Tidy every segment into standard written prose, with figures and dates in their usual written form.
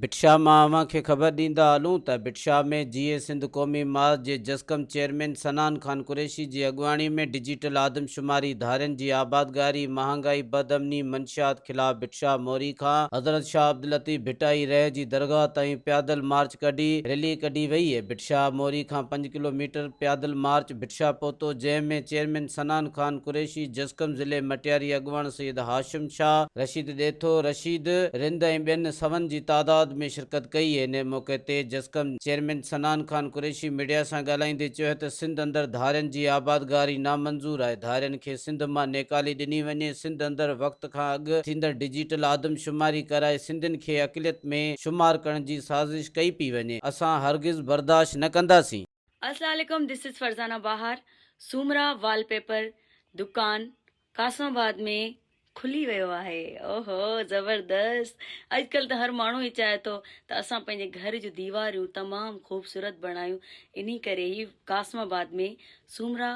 ڀٽ شاهه مان اوهان کي خبر ڏيندا هلون ته ڀٽ شاهه ۾ جيئي سنڌ قومي محاذ جي جسقم چيئرمين صنعان خان قريشي جي اڳواڻي ۾ ڊجيٽل آدمشماري، ڌارين جي آبادگاري، مهانگائي، بدامني، منشيات خلاف ڀٽ شاهه موري کان حضرت شاهه عبداللطيف ڀٽائي رح جي درگاهه تائين پيادل مارچ ڪڍي ريلي ڪڍي وئي. ڀٽ شاهه موري کان پنج ڪلو ميٽر پيادل مارچ ڀٽ شاهه پهتو جنهن ۾ چيئرمين صنعان خان قريشي، جسقم ضلعي مٽياري اڳواڻ سيد هاشم شاهه، رشيد ڏيٿو، رشيد رند ۽ ٻين سون جي تعداد ۾ شرڪت ڪئي. ان موقعي تي جسقم چيئرمين صنعان خان قريشي ميڊيا سان ڳالهائيندي چيو ته سنڌ اندر ڌارين جي آبادگاري نامنظور آهي، ڌارين کي سنڌ مان نيڪالي ڏني وڃي، سنڌ اندر وقت کان اڳ ٿيندڙ ڊجيٽل آدمشماري ڪرائي سنڌين کي اقليت ۾ شمار ڪرڻ جي سازش ڪئي پئي وڃي، اسان هرگز برداشت نه ڪنداسين. السلام عليڪم this is Farzana Bahar Soomra wallpaper دڪان قاسم آباد ۾ کلي ويو آهي اوهو زبردست اڄڪلهه ته هر ماڻهو ئي چاهي ٿو ته اسان پنهنجي گهر جون ديواريون تمام خوبصورت بڻايون انهي ڪري هي قاسم آباد ۾ سومرا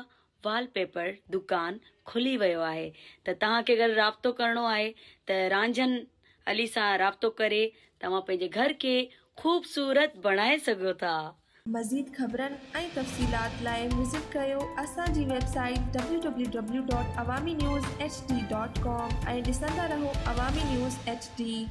وال پيپر دڪان کلي ويو آهي ته توهان کي اگر رابطو ڪرڻو آهي ته رانجهن علي سان رابطو ڪري توهان پنهنجي گهر کي خوبصورت بڻائي سگهو ٿا. مزيد خبرن ۽ تفصيلات لاء وزٽ ڪريو اسان جي website W W W dot Awami news H D dot com ۽ ڏسندا رهو عوامي نيوز ايڇ ڊي.